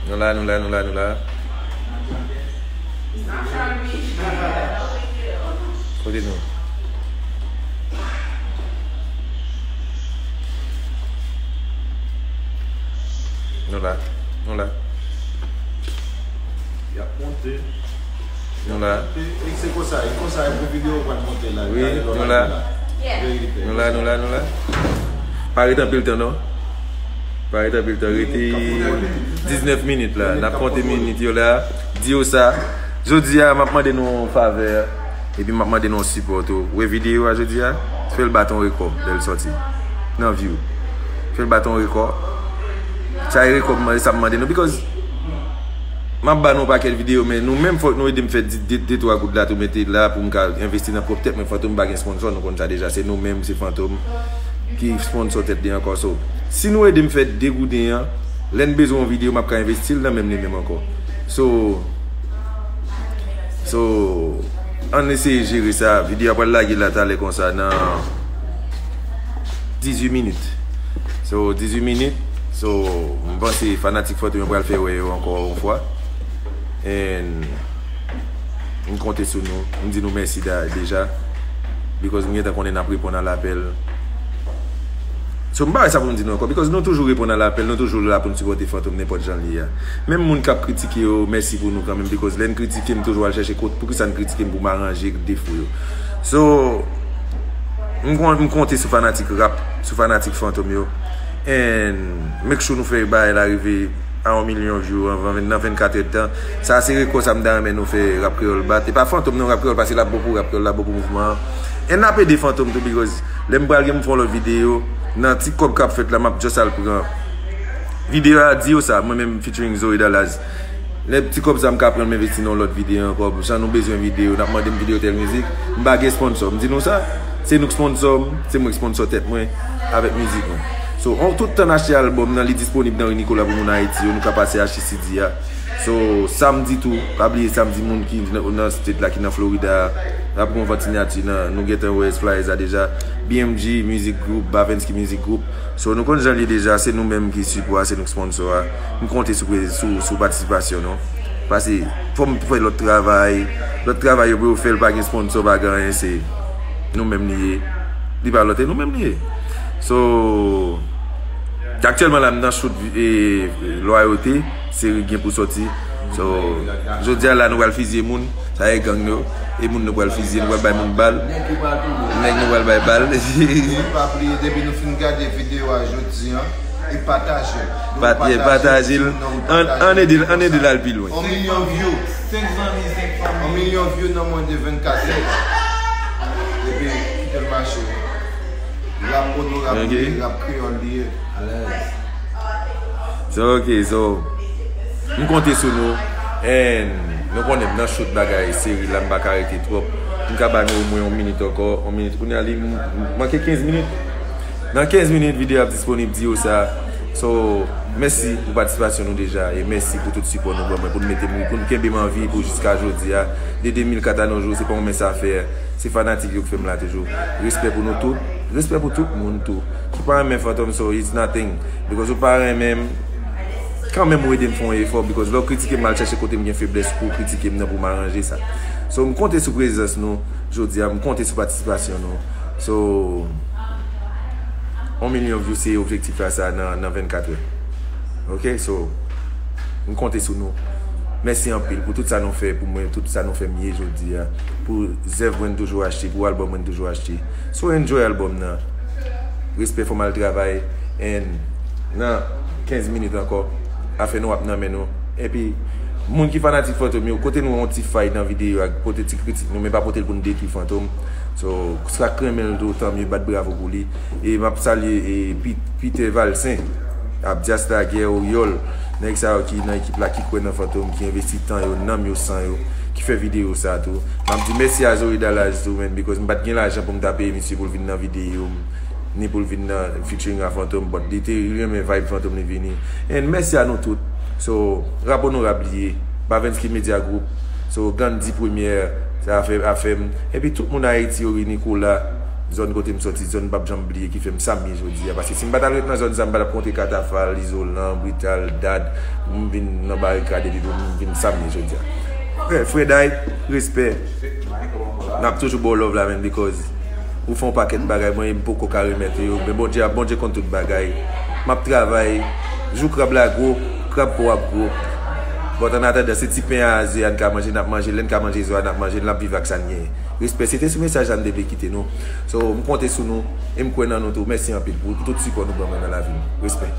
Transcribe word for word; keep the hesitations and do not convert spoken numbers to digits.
Nou la, nou la, nou la, nou la. Kote nou? Nou la, nou la. Y ap monte. Nou la. E se konsa, e konsa, e pou videyo pral monte la. Wi, nou la. Nou la, nou la, nou la. Pa ret anpil tan, non. Pa ret anpil tan. Rete diznèf minit la. N ap konte minit yo la. Di yo sa. Jodi a, m ap mande nou yon favè. Epi m ap mande nou yon sipò tou. Ou wè videyo a jodi a? Fè l bat yon rekò lè l sòti. Nan view. Fè l bat yon rekò. Sa e rekò m mande, sa m mande nou. Because m ap ba nou yon pakèt videyo, men nou menm fòk nou ede m fè de, de, de twa goud la tou mete la pou m ka envesti nan pwòp tèt mwen. Fantom pa gen sponsò, nou konn sa deja. Se nou menm, se Fantom ki sponsò tèt li ankò. So, si nou ede m fè de gouden an, lè n bezwen yon videyo, m ap ka envesti l nan menm li menm ankò. So, so, ann eseye jere sa. Videyo a pral lage la talè konsa nan dizuit minit. So, dizuit minit. So, m panse fanatik Fantom yo pral fè wè yo ankò yon fwa. And m konte sou nou. M di nou mèsi da, deja. Because m gentan konnen n ap reponn a lapèl. So, m pa wè sa pou m di nou ankò. Because nou toujou reponn a lapèl, nou toujou la pou n sipòte Fantom nenpòt jan l ye a. Menm moun k ap kritike yo, mèsi pou nou kanmenm. Because lè n kritike, m toujou al chèche kot, poukisa n kritike m pou m aranje defo yo. So, m kon-, m konte sou fanatik rap, sou fanatik Fantom yo. And make sure nou fè bagay la rive a yon milyon view anvan ven-, nan vennkat èdtan. Sa se rekò sa m ta renmen nou fè Rap Kreyòl bat. E pa Fantom non, Rap Kreyòl, paske l ap bon pou Rap Kreyòl, l ap bon pou mouvman an. And n ap ede Fantom tou, because lè m pral gen m fè yon lòt videyo, nan ti kòb k ap fèt la, m ap just al pran. Videyo a di yo sa, mwen menm featuring Zoe Dallas. Lè ti kòb sa m ka pran m envesti nan yon lòt videyo ankò. Jan nou bezwen videyo, n ap mande m videyo tèl mizik. M pa gen sponsò. M di nou sa, se nou k sponsò m, se mwen k sponsò tèt mwen avèk mizik mwen. So, on, tout tan n achte albòm nan, li disponib nan ri Nicolas pou moun Ayiti yo, nou ka pase achte C D a. So, samdi tou, pa bliye samdi moun ki nan, nan state la, ki nan Florida a, n ap gen yon vant sinyati nan, nou gentan wè flyers la deja. B M G Music Group, Bavensky Music Group. So, nou konn jan l ye deja, se nou menm ki sipò a, se nou k sponsò a. M konte sou, pre-, sou, sou patisipasyon nou. Paske, fò m fè lòt travay. Lòt travay yo pou yo fè l, pa gen sponsò, pa gen anyen, se nou menm li ye. Li pa lòt, e nou menm li ye. So, aktyèlman la, m nan shoot, e, Lwayote, seri gen pou sòti. So, jodi a la, nou pral fizye moun. Sa e gang yo. E moun nou pral fizye, nou pral bay moun bal. Nèg nou pral bay bal. Pa bliye, depi nou fin gade videyo a jodi an, e pataje l. Pataje l. Ann ede l, ann ede l al pi lwen. On milyon view. On milyon view nan mwen de vennkat è. Epi, kite l mache. Rap onorab li ye, rap kreyòl li ye. Alèz. So, ok, so, m konte sou nou. And nou konnen m nan shoot bagay, seri la, m pa ka rete twòp. M ka ba nou omwen yon minit ankò, yon minit. Kounye a, li m-, m-, manke kenz minit. Nan kenz minit, videyo ap disponib, di yo sa. So, mèsi pou patisipasyon nou deja, e mèsi pou tout sipò nou ban mwen, pou n mete m, pou n kenbe m an vi pou jiska jodi a. De de mil kat a nos jours, se pa yon mens afè. Se fanatik yo k fè m la toujou. Respè pou nou tout. Respè pou tout moun tou. Ki pa renmen Fantom, so it's nothing. Because ou pa renmen m, kanmenm ou ede m fè yon efò. Because lè w kritike m, al chèche kote m gen feblès pou w kritike m nan pou m aranje sa. So, m konte sou prezans nou jodi a, m konte sou patisipasyon nou. So, yon milyon view se objektif la sa nan, nan vennkat è. Ok, so, m konte sou nou. Mèsi anpil pou tout sa nou fè pou mwen, tout sa nou fè m ye jodi a. Pou zèv mwen n toujou achte, pou albòm mwen n toujou achte. So, enjoy albòm nan. Respè, fò m al travay. And nan kenz minit ankò, afè nou ap nan men nou. Epi, moun ki fanatik Fantom yo, kote nou yon ti fay nan videyo a, pote ti kritik nou, men pa pote l pou n detwi Fantom. So, sa k renmen l tou, tanmye, bat bravo pou li. E m ap salye, e, Pi-, Peter Valcin, Abdias Laguerre, Oriol, nèg sa yo ki nan ekip la, ki kwè nan Fantom, ki envesti tan yo, nanm yo, san yo, ki fè videyo sa tou. M ap di mèsi a Zoe Dallas tou, man, because m pa t gen lajan pou m ta peye misye pou l vin nan videyo m, ni pou l vin nan featuring a Fantom, but li te renmen vibe Fantom, li vini. And mèsi a nou tout. So, rap onorab li ye, Bavensky Media Group. So, Gandhi Première, se afè, afè m. Epi tout moun Ayiti yo, wi, Nicolas, Zòn kote m sòti, zòn m p ap janm bliye ki fè m sa m ye jodi a. Paske si m pa t al ret nan zòn sa, m pa t ap kontre Katafal, Izolan, Brital, Dad, pou m vin nan Barikad epi pou m vin sa m ye jodi a. Frè, Freday, respè. N ap toujou ba w love la, man, because ou fè yon pakèt bagay, mwen, m poko ka remèt yo. Men Bondye, Bondye konn tout bagay. M ap travay. Jou krab la gwo, krab po ap gwo. But an atandan, se ti pen a ze a n ka manje, n ap manje. Lè n ka manje zo a, n ap manje, n ap viv ak sa n genyen. Respè, se te sou mesaj la m te vle kite nou. So, m konte sou nou, e m kwè nan nou tou. Mèsi anpil pou tout sipò nou ban mwen nan lavi m. Respè.